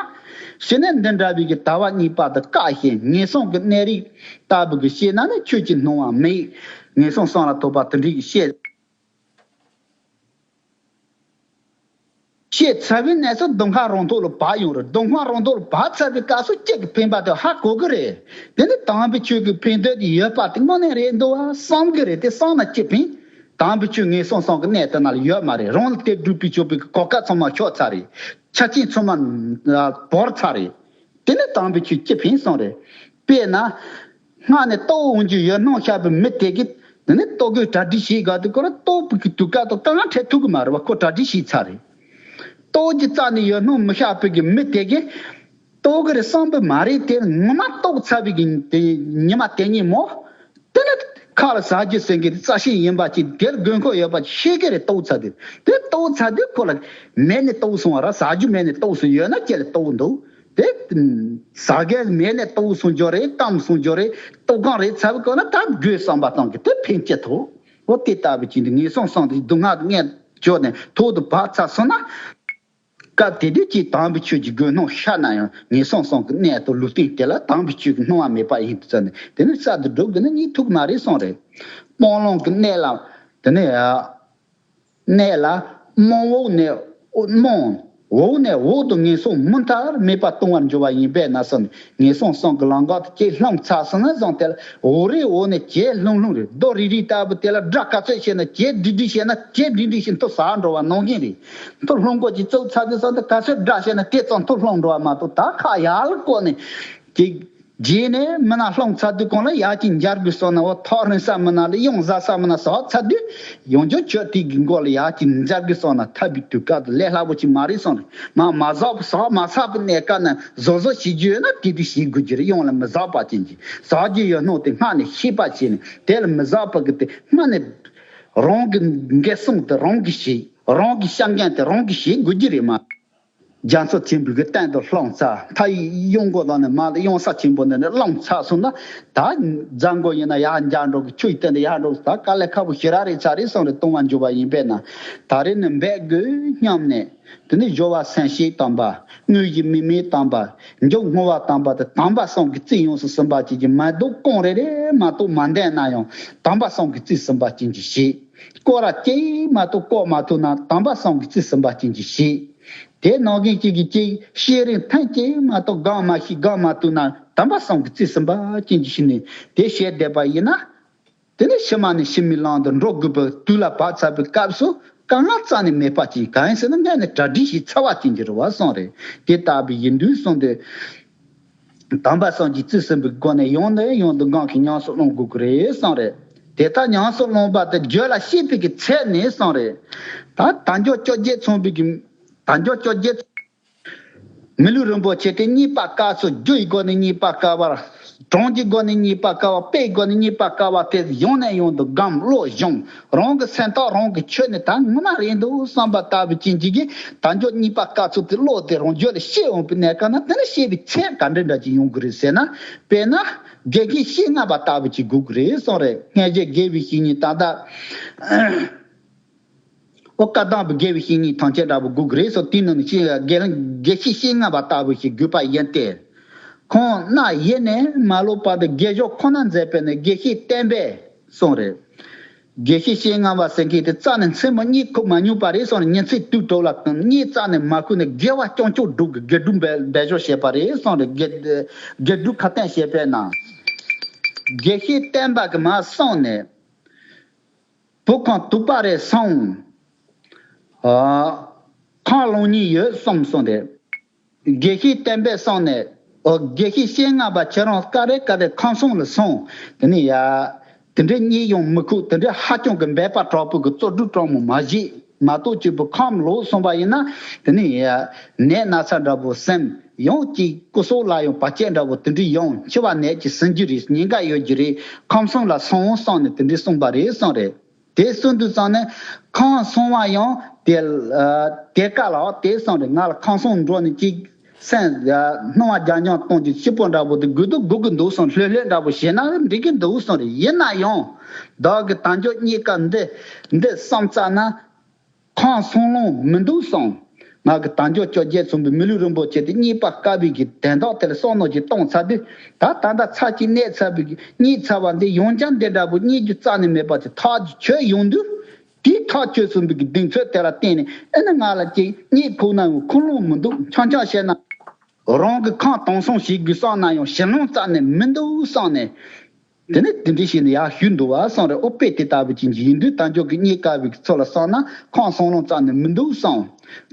ཕྱི་ནས་འདི་འདྲ་བའི་གི་ལྟ་བ་གཉིས་པ་དང་བཀག་བཞིན་ངན་སོང་གི་གནས་རིགས་ལྟ་བུ་གི་བཤད་ན་ནི་ཆོས་ཀྱི་སྣང་བ་མེད། ངན་སོང་གསུམ་ལ་ཐོགས་པ་དེ་འདྲའི་གི་བཤད། བཤད་ཚར་བའི་གནས་སུ་སྡུག་བསྔལ་རང་ཐོག་ལ་བབས་ཡོང་རེད། སྡུག་བསྔལ་རང་ཐོག་ལ་བབས་ཚར་བའི་སྐབས་སུ་གཅིག་གི་ཕན་པ་དེ་ཧ་གོ་གི་རེད། དེ་ནི་དམ་པའི་ཆོས་ཀྱི་ཕན་འདོད་དེ་ཡོད་པ་དེ་དངོས་གནས་རེད་འདུག་བ་བསམ་གི་རེད། དེ་བསམ་ན་ཅི་ཕན། དམ་པའི་ཆོས་ངན་སོང་གསུམ་གི་གནས་དེ་ན་ལ་ཡོད་མ་རེད། རང་ལ་དེ་སྒྲུབ་པའི་ཆོག་པའི་གོ་སྐབས་ཚང་མ་ཤོར་ཚར་རེད། ཆ་རྐྱེན་ཚང་མ་བོར་ཚར་རེད། དེ་ནི་དམ་པའི་ཆོས་ཅི་ཕན་སོང་རེད། དཔེར་ན། སྔར་ནས་རྟོགས་འོང་རྒྱུ་ཡོད་སྣང་ཤར་བའི་མི་དེ་གིས་དེ་ནི་རྟོགས་དགོས་གྲ་སྒྲིག་བྱེད་དགོས་དུས་ཁོ་རང་རྟོགས་པའི་གི་དུས་སྐབས་དང་དཀའ་ངལ་འཕྲད་ཐུབ་ཀྱི་མ་རེད་བ། ཁོ་གྲ་སྒྲིག་བྱས་ཚར་རེད། རྟོགས་ཀྱི་རྩ་ནས་ཡོད་སྣང་མི་ཤར་བའི་གི་མི་དེ་གིས་རྟོགས་ཀྱི་རེད་བསམ་པའི་མ་རེད་དེ་ངོ་མ་རྟོགས་ཚར་བའི་གི་དེ་ཉི་མ་དེ་ཉིན་མོ། དེ་ནི་ཁ་ལ་ཟ་རྒྱུ་ཟེར་མཁན་དེ་རྩ་ཤེས་ཡིན་པ་ཅིག་དེར་དགོས་མཁོ་ཡོད་པ་ཅིག་ཤེས་ཀྱི་རེད། རྟོགས་ཚར་དུས་དེ་རྟོགས་ཚར་དུས་ཁོ་ལ་མེད་ནས་རྟོགས་སོང་བ་ར། ཟ་རྒྱུ་མེད་ནས་རྟོགས་སོང་ཡོད་ན་ཁྱེད་ལ་རྟོགས་འདུག་དེ་ཟ་མཁན་མེད་ནས་རྟོགས་སོང་རྒྱུ་རེད། སྐམ་སོང་རྒྱུ་རེད། རྟོགས་གང་རེད་ཚར་བའི་སྐབས་ན་ད་དགོས་བསམ་པ་བཏང་གི་དེ་ཕན་ཅི་ཐོགས། འོ་དེ་ལྟ་བུ་ཅིག་འདི་ངན་སོང་གསུམ་དེ་སྡུག་བསྔལ་དུ་ངས་བཅོས་ནས་ཐོག་ཏུ་བབས་ཚར་སོང་ན། སྐབས་དེ་དུས་ཀྱི་དམ་པའི་ཆོས་ཀྱི་དགོས་སྣང་ཤར་ན་ཡང་ངན་སོང་གསུམ་གྱི་གནས་དང་ལུས་རྟེན་དེ་ལ་དམ་པའི་ཆོས་ཀྱི་སྣང་བ་མེད་པ་ཡིན་དུ་བརྩམས་ནས་དེ་ནི་གསར་དུ་སྒྲུབ་དགོས་ན་གཉིད་ཐུག་མ་རེད་གསུངས་རེད། སྤང་བླང་གི་གནད་ལ་དེ་ནི་གནད་ལ་རྨོངས་འོག་ནས་རྨོངས་འོག་ནས་འོག་ཏུ་ངན་སོང་མུ་མཐར་མེད་པར་ལྟུང་བར་འགྱུར་བ་ཡིན་པས་ན་གསུངས་ནས་ངན་སོང་གསུམ་གྱི་ལམ་ཁ་དུ་ཅིག་ལྷུང་ཚར་སོང་ན་བཟང་དེ་ལ་འོག་རེ་འོག་ནས་ཇེ་ལྷུང་ལྷུང་རེད། རྡོ་རིལ་རིལ་ལྟ་བུ་དེ་ལ་སྒྲ་ག་ཚོད་བྱས་ན་ཇེ་འདྲིག་འདྲིག་བྱས་ན་ཇེ་འདྲིག་འདྲིག་བྱས་མཐོ་ས་འགྲོ་བ་ནང་བཞིན་རེད། མཐོ་ལྷུང་སྒོ་ཅིག་བཙུགས་ཚར་དུས་ཙང་དུ་ག་ཚོད་སྒྲ་བཤད་ན་དེ་ཙམ་མཐོ་ལྷུང་འགྲོ་བ་མ་གཏོགས་ད་ཁ་ཡར་ལ་བསྐོར་ནས་ཅིག་རྗེས་ནས་མི་ན་ལྷུང་ཚར་དུས་གང་ལ་ཡར་ཅིག་འབྱར་དགོས་སོང་ན་འོ་ཐག་རིང་ས་མི་ན་ལ་གཡང་གཟར་ས་མི་ན་ཟག་ཚར་དུས་ཡང་བསྐྱར་ཆོས་དེ་གི་མགོ་ལ་ཡར་ཅིག་འབྱར་དགོས་སོང་ན་ཐར་པའི་དུས་སྐབས་དུ་ལས་སླ་པོ་ཅིག་མ་རེད་གསུངས་རེད། མ་མ་ཟག་པ་ཟག་མ་ཚར་བའི་གནས་སྐབས་ན་བཟོ་བཟོ་བྱེད་རྒྱུ་ཡོད་ན་དེ་དུས་བྱེད་དགོས་རྒྱུ་རེད། གཡང་ལ་མི་ཟག་པ་ཅན་གྱི་ཟག་རྒྱུ་ཡོད་སྣང་དེ་སྔར་ནས་ཤེས་པ་བྱས་ནས་དེ་ལ་མི་ཟག་པ་གི་དེ་སྔར་ནས་རང་གི་འགན་སྲུང་དེ་རང་གིས་བྱེད། རང་གི་བཤད་མཁན་དེ་རང་གིས་བྱེད་དགོས་རྒྱུ་རེད་མ། རྒྱ་མཚོ་ཆེན་པོའི་གི་སྟེང་དུ་ལྷུང་ཚར། མཐའ་ཡི་གཡང་སྒོ་དང་ནི་མ་ལ་གཡང་ས་ཆེན་པོ་འདི་ནས་ལྷུང་ཚར་སོང་ན་ད་རྫ་མགོ་ཡིན་ན་ཡར་འབྱར་འགྲོ་གི། ཆུ་ཡི་སྟེང་དུ་ཡར་འགྲོ་གི། ད་དཀའ་ལས་ཁག་པོ་ཞེ་དྲག་རེད་ཚར་རེད་གསུངས་རེད། ལྟུང་བར་འགྱུར་བ་ཡིན་པས་ན་ད་རེས་ནི་འབད་དགོས་སྙམ་ནས་དེ་ནི་སྦྱོར་བ་སེམས་བསྐྱེད་དམ་པ། དངོས་གཞི་དམིགས་མེད་དམ་པ། མཇུག་བསྔོ་བ་དམ་པ་དེ་དམ་པ་གསུམ་གྱི་རྩིས་ཡོངས་སུ་ཟིན་པ་ཅན་གྱི་མ་གཏོགས་གང་རེ་རེ་མ་གཏོགས་མ་འདས་ན་ཡང་དམ་པ་གསུམ་གྱི་རྩིས་ཟིན་པ་ཅན་གྱི་བྱེད། སྐོར་ར་གཅིག་མ་གཏོགས་བསྐོར་མ་ཐུབ་ན་དམ་པ་གསུམ་གྱིས་རྩིས་ཟིན་པ་ཅན་གྱི་ཤེས། དེ་ནང་བཞིན་གཅིག་གིས་གཅིག་ཤེས་རིག་ཐེངས་གཅིག་མ་གཏོགས་སྒོམ་མ་ཤེས་སྒོམ་མ་ཐུབ་ན་དམ་པ་གསུམ་གྱིས་རྩིས་ཟིན་པ་ཅན་གྱི་ཤེས་ནས་དེ་བཤད་བསྡད་པ་ཡིན་ན། དེ་ནས་ཕྱི་མ་ནས་ཕྱི་མའི་ལམ་དུ་འགྲོ་དགོས་པའི་དུས་ལ་བབ་ཚར་བའི་སྐབས་སུ་དཀའ་ངལ་རྩ་ནས་མེད་པ་ཅིག་གང་ཡིན་ཟེར་ན། སྔོན་ནས་གྲ་སྒྲིག་བྱས་ཚར་བ་ཅན་གྱི་རེད་བ་གསུངས་རེད། དེ་ལྟ་བུ་ཡིན་དུས་གསུངས་ཏེ། དམ་པ་གསུམ་གྱིས་རྩིས་ཟིན་པའི་སྒོ་ནས་ཡང་ནས་ཡང་དུ་སྒོམ་གྱིས་ཉམས་སུ་བླང་དགོས་ཀྱི་རེད་གསུངས་རེད། དེ་ལྟར་ཉམས་སུ་བླངས་པ་དེ་རྒྱུད་ལ་སྐྱེས་པའི་གི་ཚད་ནས་གསུངས་རེད། ད་དལ་འབྱོར་བཅོ་བརྒྱད་མཚོན་པའི་གི་དལ་འབྱོར་བཅོ་བརྒྱད། མི་ལུས་རིན་པོ་ཆེ་དེ་རྙེད་པ་དཀའ་ཚུལ། རྒྱུ་ཡི་སྒོ་ནས་རྙེད་པ་དཀའ་བར། གྲངས་ཀྱི་སྒོ་ནས་རྙེད་པ་དཀའ་བ། དཔེའི་སྒོ་ནས་རྙེད་པ་དཀའ་བ་དེ་ཡང་ནས་ཡང་དུ་སྒོམ་བློ་སྦྱོང་། རང་གི་སེམས་ཐག་རང་གིས་ཆོད་ནས་ད་ངོ་མ་རེད་འདུག་བསམ་པ་ལྟ་བུ་ཅན་གྱི་གི་དལ་འབྱོར་རྙེད་པ་དཀའ་ཚུལ་དེ་བློ་དེ་རང་རྒྱུད་ལ་སྐྱེ་འོང་པའི་གནས་སྐབས་ན། དེ་ནི་སྐྱེ་བའི་ཚད་ག་འདྲ་འདྲ་ཅིག་ཡོང་གི་རེད་ཟེར་ན། དཔེར་ན་དགེ་བཤེས་བཤེས་ལྔ་པ་ལྟ་བུ་ཅིག་དགོས་ཀྱི་རེད་གསུངས་རེད། སྔ་རྗེས་དགེ་བའི་བཤེས་གཉེན་ད་ལྟ། ཨོ་བཀའ་གདམས་པའི་དགེ་བའི་བཤེས་གཉེན་ཐམས་ཅད་འདྲ་པོ་དགོས་ཀྱི་རེད་གསུངས། དེའི་ནང་ནས་དགེ་དགེ་བཤེས་བཤེས་ལྔ་པ་ལྟ་བུ་ཞིག་དགོས་པ་ཡིན་ཏེ། ཁོང་རྣ་ཡེ་ནས་མ་ལོག་པར་དུ་དགེ་སྦྱོར་ཁོ་ན་མཛད་པས་ནི་དགེ་བཤེས་བསྟན་པས་གསུངས་རེད། དགེ་བཤེས་བཤེས་ལྔ་པ་ཟེར་མཁན་དེ་རྩ་ནས་མཚན་མོ་གཉིད་ཁུག་མ་མྱོང་པ་རེད་གསུངས་རེད། ཉིན་མཚན་དུས་དྲུག་ལ་གཉིད་རྩ་ནས་མ་ཁུག་ནས་དགེ་བ་རྐྱང་རྐྱང་སྒྲུབ་ཀྱི་དགེ་སྒྲུབ་འབད་འབད་སྦྱོར་བྱས་པ་རེད་གསུངས་རེད། དགེ་དགེ་སྒྲུབ་ཁ་གཏད་བྱས་པས་ན། དགེ་བཤེས་བསྟན་པ་གིས་མར་གསུངས་ནས། བུ་ཁུངས་དུག་པ་རེ་སོང་། ཨ། ཁོང་ལོང་ཉིན་ཡོད་གསུངས་སོང་སྟེ། དགེ་བཤེས་བསྟན་པས་གསུངས་ནས། ཨོ་དགེ་བཤེས་བཤེས་ལྔ་པ་ཁྱེད་རང་ཀ་རེ་ཀ་རེ་ཁམས་གསུམ་ལ་སོང་། དེ་ནས་ཡ། དེ་འདྲའི་གཉིད་ཡང་མི་ཁུག་དེ་འདྲའི་ཧ་ཅང་གི་འབད་པ་དྲག་པོ་གི་བཙོག་སྒྲུབ་དྲང་མོ་མ་བྱེད། མ་གཏོགས་ཅིག་བུ་ཁམས་ལོག་སོང་པ་ཡིན་ན། དེ་ནས་ཡ། ནད་ན་ཚ་འདྲ་པོ་སེམས་ཡང་ཅིག་སྐུ་སྲོག་ལ་ཡང་བར་ཆད་འདྲ་པོ་དེ་འདྲའི་ཡང་འཆི་བ་ནད་ཀྱིས་ཟིན་རྒྱུ་རེད། ཉེན་ཁ་ཡོད་རྒྱུ་རེད། ཁམས་གསུམ་ལ་སོང་གསུངས་ནས་དེ་འདྲའི་གསུངས་པ་རེད་གསུངས་རེད། དེ་གསུངས་དུས་ཙང་ནས་ཁམས་སོང་བ་ཡང་དེ་ཨ་དེ་ཀ་ལ་དེ་གསུངས་རེད། ང་ལ་ཁམས་སོང་འགྲོ་ནས་ཅིག་སེམས་ཨ་སྣང་བ་རྒྱ་འགྱངས་གཏོང་རྒྱུ་སྐྱིད་པོ་འདྲ་པོ་དེ་དགོས་འདུག་དགོས་ཀྱི་འདུག་གསུངས། ལྷོད་ལྷོད་འདྲ་པོ་བྱས་ན་འགྲིག་གི་འདུག་གསུངས་རེད། ཡིན་ན་ཡང་བདག་གི་དལ་འབྱོར་རྙེད་དཀའ་འདི་འདི་བསམ་ཙ་ན། ཁམས་སོང་ལོང་མི་འདུག་གསུངས། ང་གི་དལ་འབྱོར་བཅོ་བརྒྱད་མཚོན་པའི་མི་ལུས་རིན་པོ་ཆེ་དེ་རྙེད་པ་དཀའ་བའི་གི་དོན་དག་དེ་ལ་བསམ་མནོ་ཅིག་བཏང་ཚར་དུས། ད་ད་ལྟ་ཚར་གཅིག་གནས་ཚར་བའི་གི་རྙེད་ཚར་བ་འདི་ཡང་བསྐྱར་འདི་འདྲ་པོ་རྙེད་རྒྱུ་རྩ་ནས་མེད་པ་དེ་ཐག་གིས་ཆོད་ཡོང་དུས། དེའི་ཐག་ཆོད་ཟིན་པའི་གི་གདེང་ཚོད་དེ་ལ་བརྟེན་ནས་ཨེ་ནི་ང་ལ་ཅིག་རྙེད་ཁུག་ན་ཡང་ཁུངས་ལུང་མི་འདུག་འཆམ་འཆམ་བཤད་ན། རང་གི་ཁམས་དྭངས་སང་བྱེད་དགོས་བསམ་ན་ཡང་ཞེད་སྣང་རྩ་ནས་མི་འདུག་བསམ་ནས། དེ་ནས་དེ་འདྲ་བྱས་ནས་ཡར་ཞུས་འདུག་བ་གསུངས་རེད། ཨོ་དཔེ་དེ་ལྟ་བུ་ཅན་གྱི་ཡིན་དུས་དལ་འབྱོར་གྱི་རྙེད་དཀའ་བའི་ཚོད་ལ་བསམ་ན་ཁམས་སང་ལོང་རྩ་ནས་མི་འདུག་གསུངས།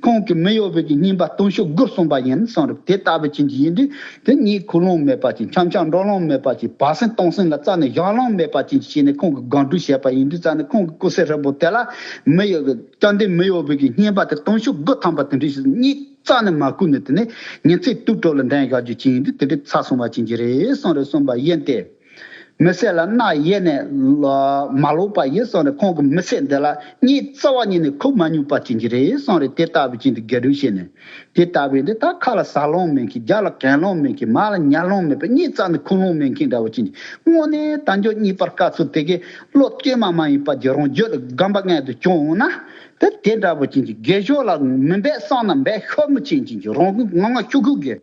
ཁོང་གིས་མི་གཡོ་བའི་གི་བསྙེན་པ་སྟོང་ཕྲག་དགུ་གསུངས་པ་ཡིན་གསུངས་རེད། དེ་ལྟ་བུ་ཅན་གྱི་ཡིན་དུས་དེ་རྙེད་ཁུངས་ལུང་མེད་པ་ཅིག་འཆམ་འཆམ་འགྲོ་ལོང་མེད་པ་ཅིག་བར་གསེང་སྟོང་གསེང་ལ་རྩ་ནས་བཞག་ལོང་མེད་པ་ཅིག་བྱས་ནས་ཁོང་གིས་སྒོམ་སྒྲུབ་བྱས་པ་ཡིན་དུས་རྩ་ནས་ཁོང་གི་སྐུ་ཚེ་ཧྲིལ་པོ་དེ་ལ་མི་གཡོ་བའི་བཅོམ་ལྡན་མི་གཡོ་བའི་གི་བསྙེན་པ་དེ་སྟོང་ཕྲག་དགུ་ཐམ་པ་དེ་འདྲ་ཞིག་རྙེད་རྩ་ནས་མ་ཁུག་ནས། དེ་ནས་ཉིན་མཚན་དུས་དྲུག་ལ་འདྲེན་བཞག་རྒྱུ་ཅིག་ཡིན་དུས་དེ་འདྲའི་ཚར་སོང་བ་ཅན་གྱི་རེད་གསུངས་རེད། གསུངས་པ་ཡིན་ཏེ། མི་ཚེ་ལ་རྣ་ཡེ་ནས་ལ་མ་ལོག་པ་ཡིན་གསུངས་རེད། ཁོང་གི་མི་ཚེ་འདི་ལ་རྙེད་རྩ་བ་ཉིད་ནས་ཁུག་མ་མྱོང་པ་ཅན་གྱི་རེད་གསུངས་རེད། དེ་ལྟ་བུ་ཅན་དུ་དགེ་སྒྲུབ་བྱས་ནས། དེ་ལྟ་བུ་འདི་ད་ཁ་ལ་ཟ་ལོང་མེད་མཁན། རྒྱབ་ལ་གན་ལོང་མེད་མཁན། མར་ལ་ཉལ་ལོང་མེད་པའི་རྙེད་རྩ་ནས་ཁུག་ལོང་མེད་མཁན་འདྲ་བོ་ཅན་གྱི་དངོས་གནས་དལ་འབྱོར་རྙེད་པར་དཀའ་ཚུལ་དེ་གའི་བློ་བསྐྱེད་མ་མ་ཡིན་པ་གྱི་རང་རྒྱུད་ལ་སྒོམ་པ་ངན་དུ་བྱུང་འོང་ན། དེ་དེ་འདྲ་བོ་ཅན་གྱི་དགེ་སྦྱོར་ལ་མི་འབད་བསམ་ན་འབད་ཤོར་མི་ཅན་གྱི་རང་ངོ་ངོ་ཤུགས་ཤུགས་ཀྱི།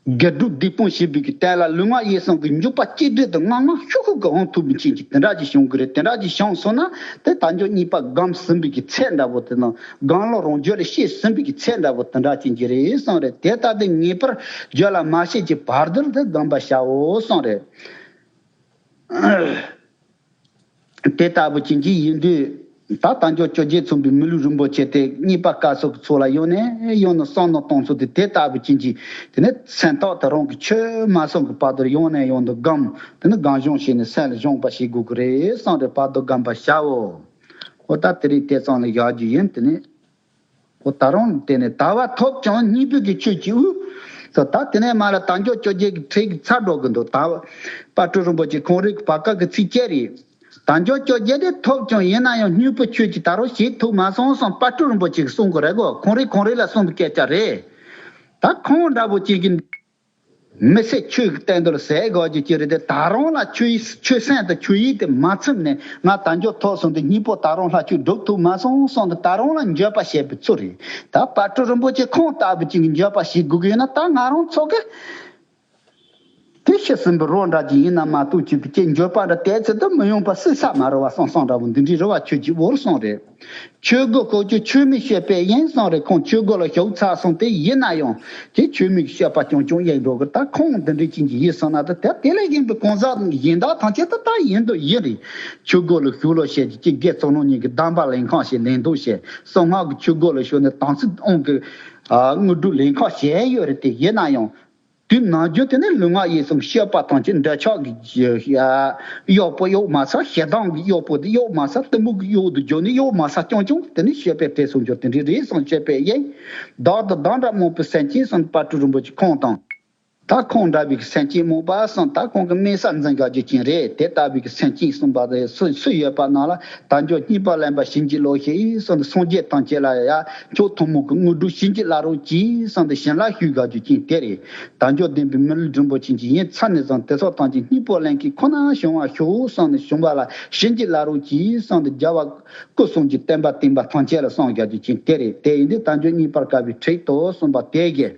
དགེ་སྒྲུབ་སྡིག་སྤོང་བྱེད་པའི་གི་དོན་ལ་ལུས་ངག་ཡིད་གསུམ་གྱི་འཇུག་པ་གཅིག་སྒྲིལ་དུ་ངང་ངང་ཤུགས་ཤུགས་ཀྱིས་འོང་ཐུབ་པའི་ཅན་གྱི་དེ་འདྲ་ཅིག་བྱུང་གི་རེད། དེ་འདྲ་ཅིག་བྱུང་སོང་ན་དེ་དལ་འབྱོར་རྙེད་པ་སྒོམ་ཟིན་པའི་གི་ཚད་འདྲ་བོ་དེ་དང་སྒོམ་ལུགས་རང་རྒྱུད་ལ་ཤེས་ཟིན་པའི་གི་ཚད་འདྲ་བོ་དེ་འདྲ་ཅན་གྱི་རེད་གསུངས་རེད། དེ་ལྟ་སྟེ་ངེས་པར་རྒྱུད་ལ་མ་སྐྱེས་ཀྱི་བར་དུ་དེ་སྒོམ་པར་བྱའོ་གསུངས་རེད། དེ་ལྟ་བུ་ཅན་གྱི་ཡིན་དུས། ད་དལ་འབྱོར་བཅོ་བརྒྱད་མཚོན་པའི་མི་ལུས་རིན་པོ་ཆེ་དེ་རྙེད་པ་དཀའ་ཚུལ་གྱི་ཚོད་ལ་ཡང་ནས་ཡང་དུ་བསམ་མནོ་གཏོང་ཚུལ་དེ་དེ་ལྟ་བུ་ཅན་གྱི། དེ་ནས་སེམས་ཐག་དེ་རང་གིས་ཆོད་མ་སོང་གི་བར་དུ་ཡང་ནས་ཡང་དུ་སྒོམ། དེ་ནས་སྒོམ་སྦྱོང་བྱས་ནས་སེམས་ལ་སྦྱོང་བ་བྱེད་དགོས་ཀྱི་རེད་གསུངས་རེད། བར་དུ་སྒོམ་པར་བྱའོ། འོ་ད་དེ་རིང་དེ་ཙམ་ལ་བཞག་རྒྱུ་ཡིན། དེ་ནས། འོ་ད་རུང་དེ་ནས་ད་བར་ཐོབ་ཀྱང་སྙིང་པོ་གི་ཆོས་ཀྱི་དབུས། ད་དེ་ནས་མར་ལ་དལ་འབྱོར་བཅོ་བརྒྱད་ཀྱི་ཁྲིད་ཀྱི་ཚར་འགྲོ་གི་འདུག་ད་དཔལ་སྤྲུལ་རིན་པོ་ཆེ་ཁོང་རིགས་བར་སྐབས་ཀྱི་ཚིགས་བཅད་རེད། དལ་འབྱོར་བཅོ་བརྒྱད་དེ་ཐོབ་ཀྱང་ཡིན་ན་ཡང་སྙིང་པོ་ཆོས་ཀྱི་ད་རུང་བྱེད་ཐུབ་མ་སོང་གསུངས། དཔལ་སྤྲུལ་རིན་པོ་ཆེ་གིས་གསུང་གི་རེད་གོ། ཁོང་རིགས་ཁོང་རིགས་ལ་གསུངས་པའི་སྐད་ཆ་རེད། ད་ཁོང་འདྲ་པོ་ཅིག་གིས། མི་ཚེ་ཆོས་ཀྱི་སྟེང་དུ་ཟད་དགོས་རྒྱུ་ཅི་རེད་དེ། ད་རུང་ལ་ཆོས་ཡིག་ཆོས་སེམས་དང་ཆོས་ཡིག་དེ་མ་ཚིམ་ནས་ང་དལ་འབྱོར་ཐོབ་སོང་དུས་སྙིང་པོ་ད་རུང་ལྷག་ཆོས་སྒྲུབ་ཐུབ་མ་སོང་གསུངས་ཏེ་ད་རུང་ལ་འགྱོད་པ་བྱེད་པའི་ཚུལ་རེད། ད་དཔལ་སྤྲུལ་རིན་པོ་ཆེ་ཁོང་ལྟ་བུ་ཅིག་གིས་འགྱོད་པ་བྱེད་དགོས་ཀྱི་ཡོད་ན། ད་ང་རང་ཚོ་གི་ དེ་ཤི་ཟིན་པའི་རོ་འདྲ་ཅིག་ཡིན་ན་མ་གཏོགས་ཅིག་གི་ཅིག་འགྱོད་པ་འདྲ་དེ་ཚོ་དུ་མི་ཡོང་པ་སྲིད་ས་མ་རེད་བ། སང་སང་འདྲ་བོ་འདི་འདྲའི་རེ་བ་ཁྱོད་ཀྱིས་འོར་སོང་རེད། ཆོས་གོས་གོ་ཆོས་ཆོས་མིན་བཤད་པས་ཡིན་སོང་རེད། ཁོང་ཆོས་གོས་ལ་ཞུགས་ཚར་སོང་། དེ་ཡིན་ན་ཡང་དེ་ཆོས་མིན་གྱི་བཤད་པ་རྐྱང་རྐྱང་ཡིན་འགྲོ་གི། ད་ཁོང་འདི་འདྲའི་ཅན་གྱི་ཡིན་སོང་ན་ད་དེ་དེ་ལས་གཞན་པའི་གང་ཟག་གཞན་དག་ཐམས་ཅད་ད་ད་ཡིན་དུ་ཡིན་རེད། ཆོས་གོས་ལ་ཞུགས་ལོ་བཤད་ཀྱི་ཅིག་དགེ་ཚོགས་ནང་ཉིད་ཀྱི་གདམས་པ་ལེན་ཁང་ཞིག་ལེན་འདུག་བཤད། གསང་སྔགས་ཀྱི་ཆོས་གོས་ལ་ཞུགས་ནས་དམ་ཚིག་དབང་གི་དངོས་གྲུབ་ལེན་ཁང་ཞིག་ཡོད་རེད། དེ་ཡིན་ན་ཡང་དུས་ནམ་རྒྱུན་དེ་ནི་ལུས་ངག་ཡིད་གསུམ་སྤྱོད་པ་ཐམས་ཅད་འདོད་ཆགས་ཀྱི་གཡོག་པོ་གཡོག་མ་ཚད། ཞེ་སྡང་གི་གཡོག་པོ་དེ་གཡོག་མ་ཚད། གཏི་མུག་གི་གཡོག་ཏུ་གྱུར་ནས་གཡོག་མ་ཚད། རྐྱང་རྐྱང་དེ་ནི་སྤྱོད་པའི་གྲས་སུ་འགྱུར། དེ་འདྲའི་རེད་སོང་བཤད་པས་ཡིན། བདག་དང་བདག་འདྲ་མང་པོའི་སེམས་ཅན་གསུམ་དཔལ་སྤྲུལ་རིན་པོ་ཆེ་ཁོང་དང་། ད་ཁོང་འདྲ་བའི་སེམས་ཅན་མང་པོ་གསུམ་ད་ཁོང་གི་དམན་ས་འཛིན་དགའ་རྒྱུ་ཅན་རེད། དེ་ལྟ་བུའི་སེམས་ཅན་གསུམ་པ་དེ་སུ་སུ་ཡོད་པ་ན་ལ། དལ་འབྱོར་རྙེད་པར་ལེན་པ་བྱིན་གྱིས་རློབས་ཤིག་གསུངས་ཏེ། སངས་རྒྱས་ཐམས་ཅད་ལ་ཡང་མཆོག་ཐུན་མོང་གི་དངོས་གྲུབ་བྱིན་གྱིས་བརླབ་རོགས་གྱིས་གསུངས་ཏེ་བྱིན་རླབས་ཞུ་དགའ་རྒྱུ་ཅན་དེ་རེད། དལ་འབྱོར་ལྡན་པའི་མི་ལུས་སྒྲིན་པོ་ཅན་གྱི་ཡིན་ཚར་ནས་བཟུང་དེ་སོགས་ཐམས་ཅད་རྙེད་པར་ལེན་མཁན་ཁོ་ན་བྱུང་བར་ཤོག་གསུངས་ནས་བྱུང་བ་ལ་བྱིན་གྱིས་བརླབ་རོགས་གྱིས་གསུངས་ཏེ་རྒྱལ་བ་སྐུ་གསུམ་གྱི་བསྟན་པ་བསྟན་པ་ཐམས་ཅད་ལ་གསུངས་དགའ་རྒྱུ་ཅན་དེ་རེད། དེ་ཡིན་དུས་དལ་འབྱོར་རྙེད་པར་དཀའ་བའི་ཁྲིད་དོ་གསུངས་པ་དེ་གི།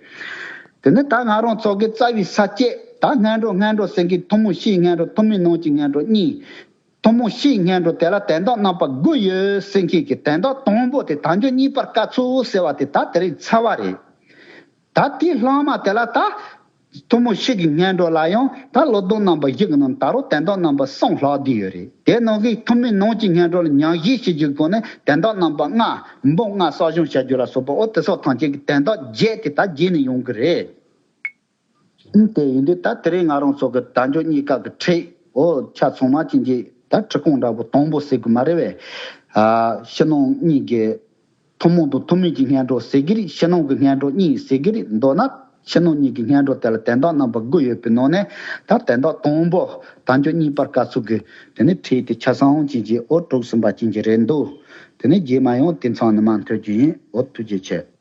དེ་ནས་ད་ང་རང་ཚོ་གི་རྩ་བའི་ས་བཅད་ད་སྔོན་འགྲོ་སྔོན་འགྲོ་ཟེར་མཁན་ཐུན་མོང་སྤྱིའི་སྔོན་འགྲོ། ཐུན་མིན་ནང་གི་སྔོན་འགྲོ་གཉིས། ཐུན་མོང་སྤྱིའི་སྔོན་འགྲོ་དེ་ལ་དོན་དག་རྣམ་པ་དགུ་ཡོད་ཟེར་མཁན་གྱི་དོན་དག་དང་པོ་དེ་དལ་འབྱོར་རྙེད་པར་དཀའ་ཚུལ་ཟེར་བ་དེ་ད་དེ་རིང་ཚར་བ་རེད། ད་དེའི་ལྷག་མ་དེ་ལ་ད་ཐུན་མོང་སྤྱི་གི་སྔོན་འགྲོ་ལ་ཡང་ད་བློ་ལྡོག་རྣམ་པ་བཞི་གི་ནང་ད་རུང་དོན་དག་རྣམ་པ་གསུམ་ལྷག་བསྡད་ཡོད་རེད། དེ་ནང་གི་ཐུན་མིན་ནང་གི་སྔོན་འགྲོ་ལ་ཉམས་བཞེས་བྱེད་རྒྱུའི་སྒོ་ནས་དོན་དག་རྣམ་པ་ལྔ། འབུམ་ལྔ་གསག་སྦྱང་བྱ་རྒྱུ་ལ་སོགས་པ་འོ་དེ་སོགས་ཐམས་ཅད་ཀྱི་དོན་དག་བརྒྱད་དེ་ད་བརྒྱུད་ནས་ཡོང་གི་རེད། ཨུམ། དེ་ཡིན་དུས་ད་དེ་རིང་ང་རང་ཚོ་གི་དལ་འབྱོར་རྙེད་དཀའ་གི་ཁྲིད་འོ་ཆ་ཚང་མ་ཅན་གྱི་ད་ཁྲིད་ཁུངས་འདྲ་པོ་དང་པོ་ཟེར་གི་མ་རེད་པས། ཨ་ཕྱི་ནང་གཉིས་ཀྱི་ཐུན་མོང་དང་ཐུན་མིན་གྱི་སྔོན་འགྲོ་ཟེར་གི་རེད། ཕྱི་ནང་གི་སྔོན་འགྲོ་གཉིས་ཟེར་གི་རེད། མདོར་ན་ཕྱི་ནང་གཉིས་ཀྱི་སྔོན་འགྲོ་དེ་ལ་དོན་དག་རྣམ་པ་དགུ་ཡོད་པའི་ནང་ནས་ད་དོན་དག་དང་པོ་དལ་འབྱོར་རྙེད་པར་དཀའ་ཚུལ་གྱི་དེ་ནི་ཁྲིད་དེ་ཆ་ཚང་ཅན་གྱི་འོ་དྲུག་ཟིན་པ་ཅན་གྱི་རེད་འདུག་དེ་ནི་རྗེས་མ་ཡང་དེ་མཚམས་ནས་མར་མཐུད་རྒྱུ་ཡིན། འོ་ཐུགས་རྗེ་ཆེ།